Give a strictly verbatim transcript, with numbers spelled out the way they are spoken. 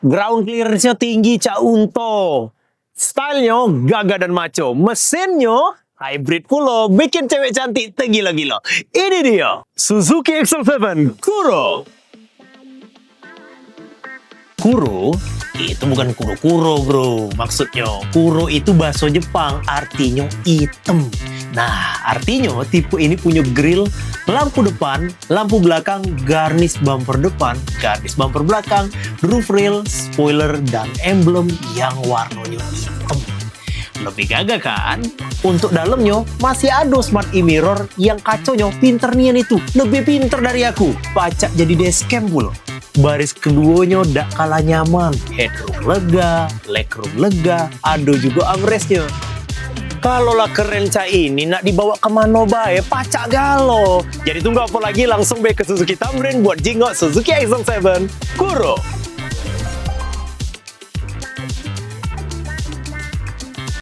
Ground clearance-nyo tinggi cak unto. Style-nyo gagah dan maco. Mesin-nyo hybrid pulo, bikin cewek cantik tegila-gila. Ini dia, Suzuki X L seven Kuro. Kuro itu bukan kuro-kuro, bro. Maksudnyo, kuro itu bahasa Jepang, artinyo item. Nah, artinyo tipe ini punya grill, lampu depan, lampu belakang, garnish bumper depan, garnish bumper belakang, roof rail, spoiler, dan emblem yang warnonyo item. Lebih gagah kan? Untuk dalamnyo masih ado smart e-mirror yang kaconyo pinter nian itu. Lebih pinter dari aku. Pacak jadi dashcam pulo. Baris keduonyo dak kalah nyaman. Headroom lega, legroom lega, ado jugo armrestnyo. Kalo lah keren cak ini, nak dibawa ke mano bae, pacak galo. Jadi tunggu apo lagi, langsung bae ke Suzuki Tamrin buat jingok Suzuki X L seven Kuro.